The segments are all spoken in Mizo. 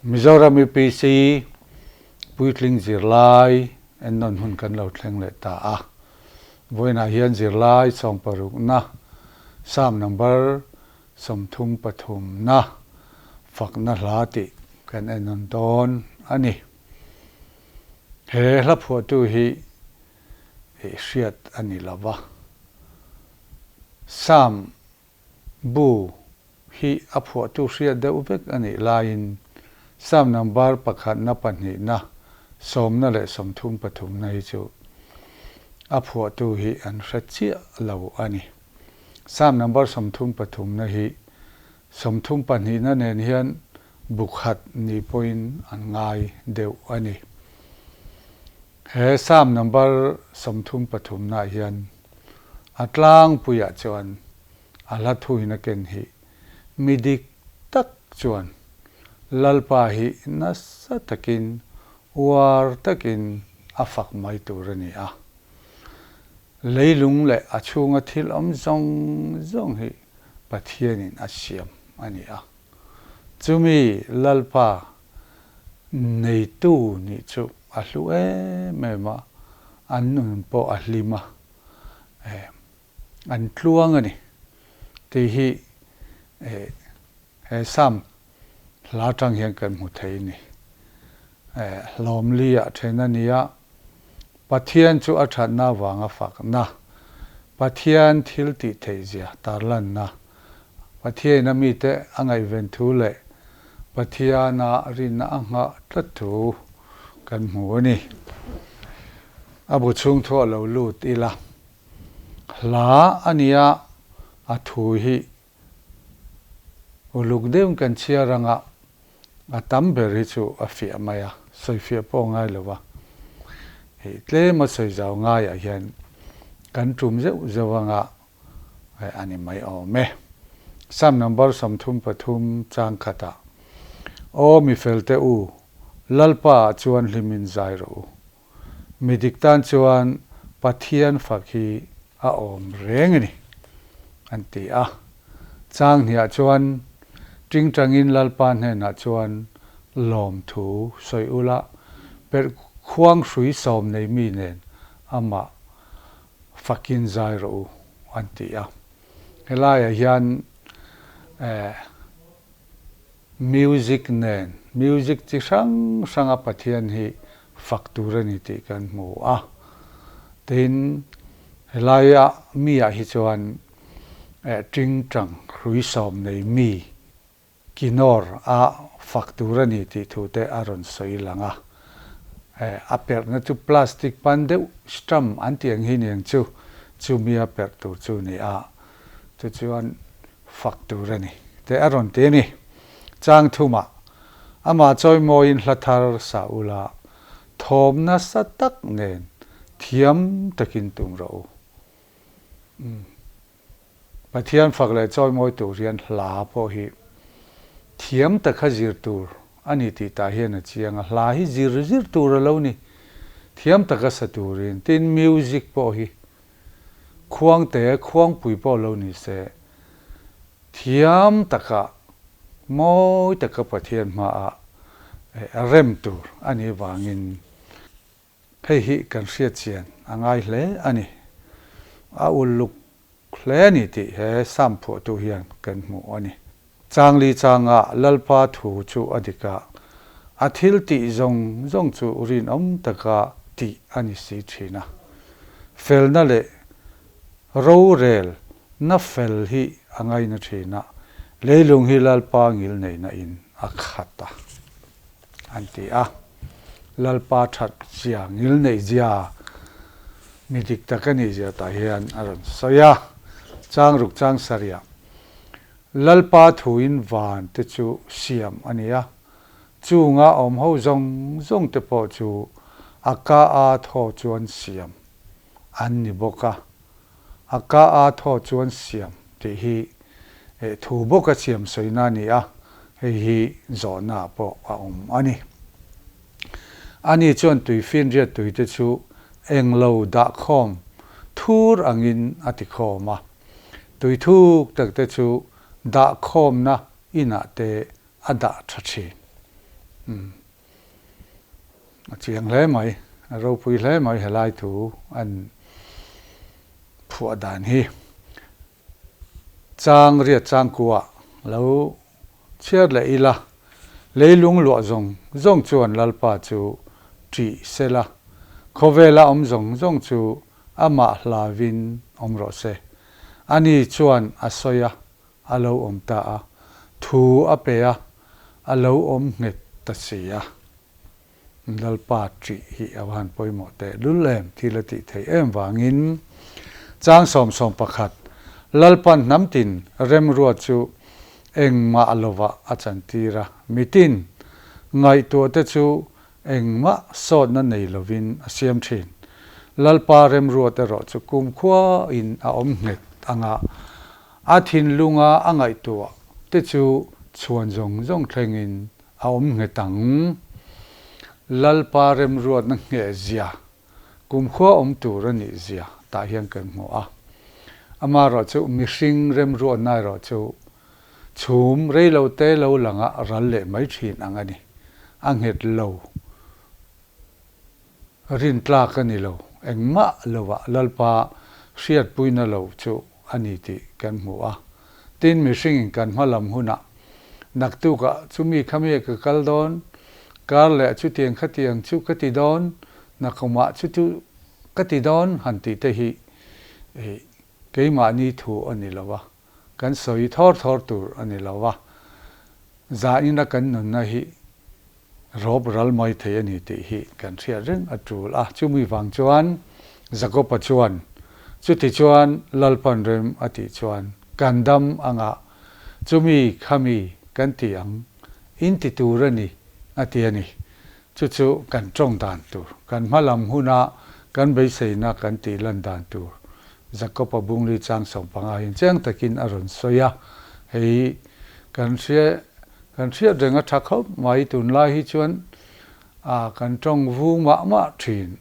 Mizoram UPC puitling zirlai ennawn hun kan lo thleng leh ta a. Vawiinah hian zirlai sawmparukna Psalm number 33 na fakna hla tih kan ennawn dawn a ni. He hla phuahtu hi hriat a ni lo va. Psalm Bu hi a phuahtu hriat deuh vek a nih laiin Psalm number pakhatna, pahnihna, sawmna leh sawmthum pathumna hi chu a phuahtu hi an hre chiah lo a ni. Psalm number sawmthum pathumna hi sawmthum pahnihna nen hian bu khat ni pawhin an ngai deuh a ni. He Psalm number sawmthum pathumnaah hian a tlangpuiah chuan a hla thuin a ken hi mi dik tak chuan Lalpa hi nasa takin uar takin a fak mai tur a ni a. Leilung leh a chhunga thil awm zawng zawng hi Pathianin a siam a ni a. Chumi Lalpa neitu nih chu a hlu em em a, an nun pawh a hlim a, an tluang a ni tih hi he Psalm hla atang hian kan hmu thei a ni. Hlawmli ah then a ni a, Pathian chu a thatna avanga fakna, Pathian thil tih theihzia tarlanna, Pathiain a mite a ngaihven thu leh Pathiana rinna a nghah tlat thu kan hmu a ni. A bu chhung thu a lo lut ila. Hla a nia a thu hi uluk deuhin kan chhiar anga a tam ber hi chu a fiah mai a, sawifiah pawh a ngai lo va. Hei tlem a sawi zau ngaiah hian kan tum zeuh zeuh anga a ni mai awm e. Psalm number 33 chang khatah, Aw mi felte u, Lalpa ah chuan hlimin zai rawh u. Mi dik tan chuan Pathian fak hi a awm reng a ni, an ti a. Chang hniah chuan tingtangin Lalpa hnenah chuan lawmthu sawi ula, perh khuang hrui sawm nei mi nen amah fakin zai rawh u, an ti a. Helaiah hian music nen, music chi hrang hranga Pathian hi fak tur a ni tih kan hmu a. Tin, helaia miah hi chuan tingtang hrui sawm nei mi Kinawr a fak tur a ni tih thu te a rawn sawi lang a. A perhna chu plastic pan deuh stump an tih ang hi niang chu, chumi a perh tur chu ni a, chu chuan fak tur a ni te a rawn ti a ni. Chang thumah amah chawimawiin hla thar sa ula, thawm nasa tak nen thiam takin tum rawh u. Pathian fak leh chawimawi tur hian hla pawh hi thiam taka zir tur a ni tih tah hian a chiang a, hla hi zir zir tur a lo ni, thiam taka sa turin, tin music pawh hi khuangte khuangpui pawh lo ni se thiam taka mawi taka Pathian hmaah rem tur a nih vangin Hei hi kan hriat chian a ngai hle a ni. A uluk hle a ni tih he Psalm phuahtu hian kan hmu a ni. Changli changa Lalpa thu chu a dik a, a thil tih zawng zawng chu rinawm taka tih a ni si thin a. Felna leh rorel na fel hi a ngaina thin a, leilung hi Lalpa ngilneihna in a khat a. An ti a. Lalpa that zia, ngil neih zia, mi dik tak a nih zia tah hian a rawn sawi a. Chang ruk chang sarih ah Lalpa thuin van te chu siam a ni a, chunga awm ho zawng zawng te pawh chu a ka a thaw chuan siam an ni bawk a. A ka a thaw chuan siam tih hi thu bawka siam sawina a ni a, hei hi zawhnaah pawh a awm a ni. Ani chuan tuifinriat tuite chu englo dahkhawm thur angin a tikhawm a, tui thuk takte chu dahkhawmna inah te a dah tha thin. Umm. A chiang hle mai, a ropui hle mai helai thu an phuah dan hi. Chang riat changkua lo chhiar leh ila, leilung luah zawng zawng chuan Lalpa chu ṭih sela, khawvela awm zawng zawng chu amah hlauvin awm rawh se. Ani chuan a sawi a, a lo awm ta a, thu a pe a, a lo awm nghet ta si a. Lalpa ṭih hi a va han pawimawh teh lul em, thil a tih theih em vangin. Chang 11, Lalpan hnam tin remruat chu engmah lovah a chantir a, mitin ngaihtuah te chu engmah sawtna nei lovin a siam ṭhin. Lalpa remruat erawh chu kumkhuain a awm nghet anga a thinlunga a ngaihtuah te chu chhuan zawng zawng thlengin A awm nghet ang. Lalpa remruatna ngheh zia, kumkhua awm tur a nih zia tah hian kan hmu a. Amaherawh chu mihring remruatna erawh chu chhum reilo te lo langa ral leh mai thin ang a ni. A nghet lo. Rintlak a ni lo. Engmah lovah Lalpa hriatpuina lo chu a ni tih kan hmu a. Tin, mihringin kan hma lam hunah naktukah chumi khami ka kal dawn, kar leh chutiang khatiang chu ka ti dawn, nakumah chutu ka ti dawn han tih te hi keimahni thu a ni lo a, kan sawi thawr thawr tur a ni lo a. Zaina kan nunna hi Rawp ral mai thei a ni tih hi kan hriat reng a tul a. Chumi vang chuan Jakopa chuan, Chuti chuan Lalpan rem a tih chuan kan dam anga chumi khami kan ti ang, in ti tur a ni, a ti a ni. Chu chu kan tawng dan tur, kan hma lam huna kan beiseina kan tih lan dan tur Jakopa bungli chang 15 hian chiang takin a rawn sawi a. Hei kan hria Kan hriat reng a tha khawp mai, tunlai hi chuan a kan tawng vung mah mah thin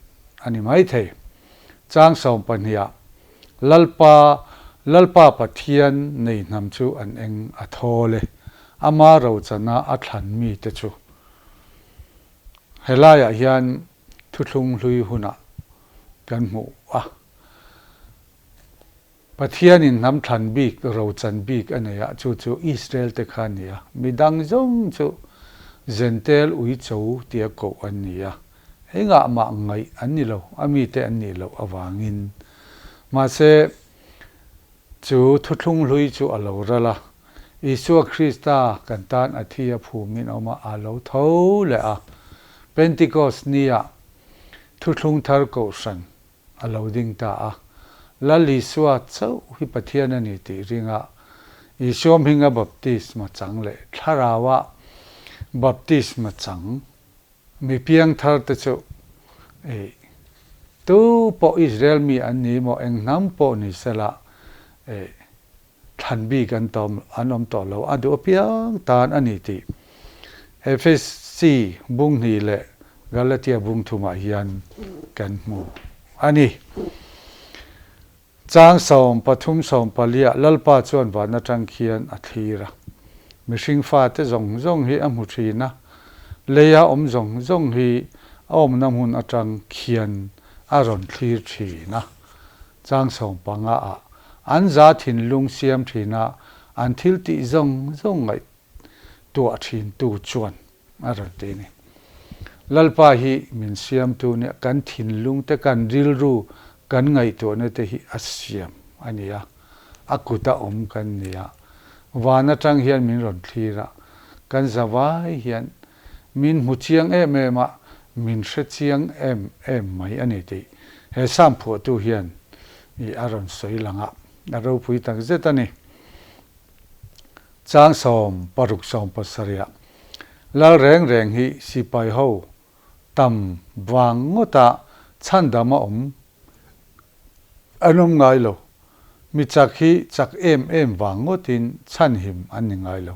a ni maithei. Chang 12 ah Lalpa, Lalpa Pathian nei hnam chu an eng a thawl e, ama rochana a thlan mite chu. Helaiah hian thuthlung hlui hunah kan hmuh a. Pathianin hnam thlan bik, rochan bik a nei a, chu chu Israel te kha a ni a. Mi dang zawng chu Jentail uicho tia koh an ni a. Engah mah ngaih an ni lo, a mite an nih loh avangin. Mahse, chu thuthlung hlui chu a lo ral a. Isua Krista kan tan a thi a phumin a awm a, a lo tho leh a. Pentecost nia thuthlung thar kohhran a lo ding ta a. Lal Isua chauh hi Pathian a ni tih ringa Isua hminga baptisma chang leh Thlaraua baptisma chang mi piangthar te chu ei tu pawh Israel mi an ni maw eng hnam pawh ni sela ei Thlan bik an tawm an awm tawh lo a duh apiang tan a ni tih Efesi bung hnih leh Galatia bung thumah hian kan hmu a ni. Chang 13 14ah Lalpa chuan van atang khian a thlir a, mihring fate zawng zawng hi a hmu thin a, leia awm zawng zawng hi a awmna hmun atang khian a rawn thlir thin a. Chang 15 ah an za thinlung siam thin a, an thil tih zawng zawng ngaihtuah thin tu chuan a rawn ti a ni. Lalpa hi min siamtu nia kan thinlung te kan rilru kan ngaihtuahna te hi a siam a ni a, a kuta awm kan ni a, van atang hian min rawn thlir a, kan zavai hian Min hmu chiang em em a, min hre chiang em em mai a ni tih he Psalm phuahtu hian i a rawn sawi lang a, a ropui tak zet a ni. Chang 16 17 ah Lal reng reng hi sipai ho tam vang ngawta chhandam a awm an awm ngai lo. Mi chak hi chak em em vang ngawtin chhanhim an ni ngai lo.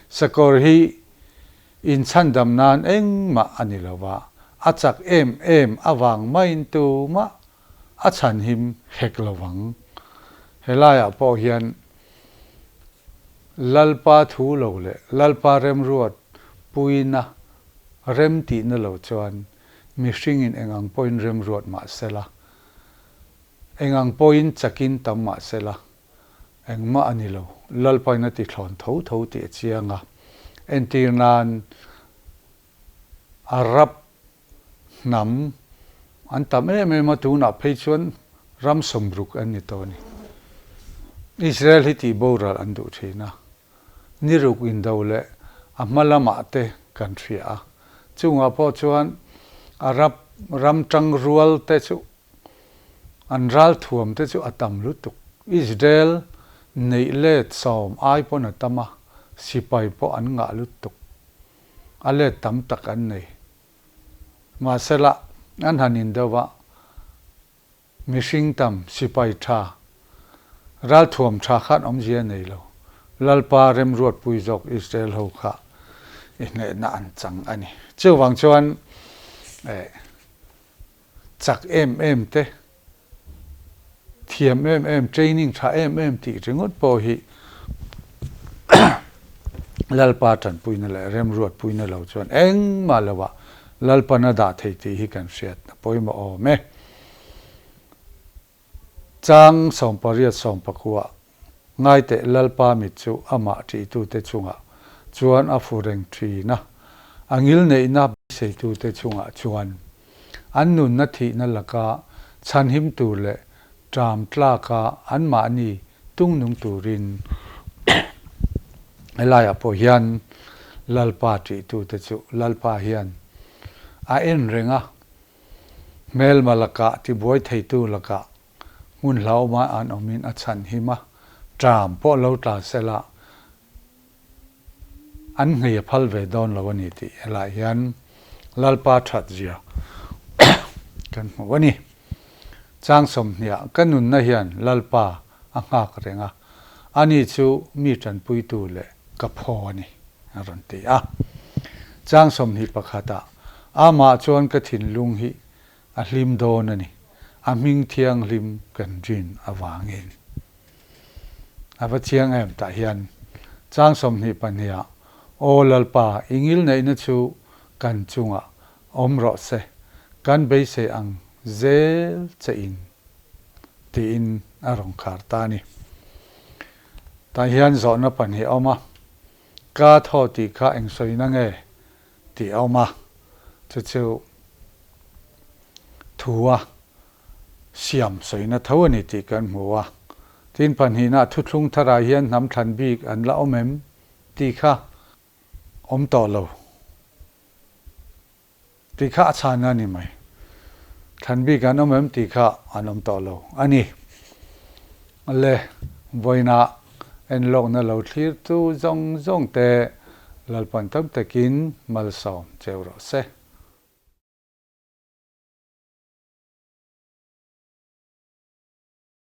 Sakawr hi inchhandam nan engmah a ni lo va, a chak em em avang maiin tumah a chhanhim hek lo vang. Helaiah pawh hian Lalpa thu lo leh Lalpa remruat puina rem tihna lo chuan mihringin eng ang pawhin remruat mah sela, eng ang pawhin chakin tam mah sela, engmah a ni lo. Lalpain a tithlawn tho tho tih a chiang a. Entir nan Arab hnam an tam em em a, tunah phei chuan ram sawmruk an ni tawh a ni. Israel hi tih boral an duh thin a, ni ruk indo leh a hma lamah te kan hria a, chungah pawh chuan Arab ram tangrual te chu an ralthuam te chu a tam lutuk. Israel neih let sawm ai pawn a tam a, sipai pawh an ngah lutuk. A let tam tak an nei. Mahsela, an han indeuh a, mihring tam, sipai tha, ralthuam tha khan awmzia a nei lo. Lalpa remruatpui zawk Israel ho kha i hnehna an chang a ni. Chuvang chuan eh chak em em te, thiam em em, training tha em em tih ringawt pawh hi Lalpa tanpuina leh remruatpuina lo chuan engmah lovah Lalpan a dah thei tih hi kan hriat a pawimawh awm e. Chang 18 14 Ngaiteh Lalpa mit chu amah ṭihtute chungah chuan a fu reng ṭhin a, a ngilneihna beiseitute chungah chuan an nunna thihna laka chhanhim tur leh ṭam tlaka anmahni tungnung turin helaiah pawh hian Lalpa ṭihtute chu Lalpa hian a en reng a, hmelma lakah tibuai theitu lakah Hmun hlauhawma an awmin a chhan him a, ṭam pawh lo tla sela an nghei a phal ve dawn lo a ni tih helaiah hian Lalpa ṭhat zia kan hmu a ni. Chang sawmhniah ka nunna hian Lalpa a nghak reng a, ani chu mi ṭanpuitu leh ka phaw a ni a rawn ti a. Chang 21 ah amah chuan ka thinlung hi A hlim dawn a ni. A hming thianghlim kan rin avangin. A va chiang em tah hian chang 22 ah, Aw Lalpa, i ngilneihna chu kan chungah awm rawh se, kan beisei ang zel che in, tiin a rawn khar ta a ni. Tah hian zawhna pahnih a awm a, Ka thaw tih kha eng sawina nge? tih a awm a, chu chu thu a siam sawina tho a ni tih kan hmu a. Tin, pahnihna thuthlung tharah hian hnam thlan bik an la awm em tih kha awm tawh lo tih kha a chhan a ni mai. Thlan bik an awm em tih kha an awm tawh lo a ni. Le, vawiinah enlawkna lo thlirtu zawng zawng te Lalpan tam takin malsawm cheu rawh se.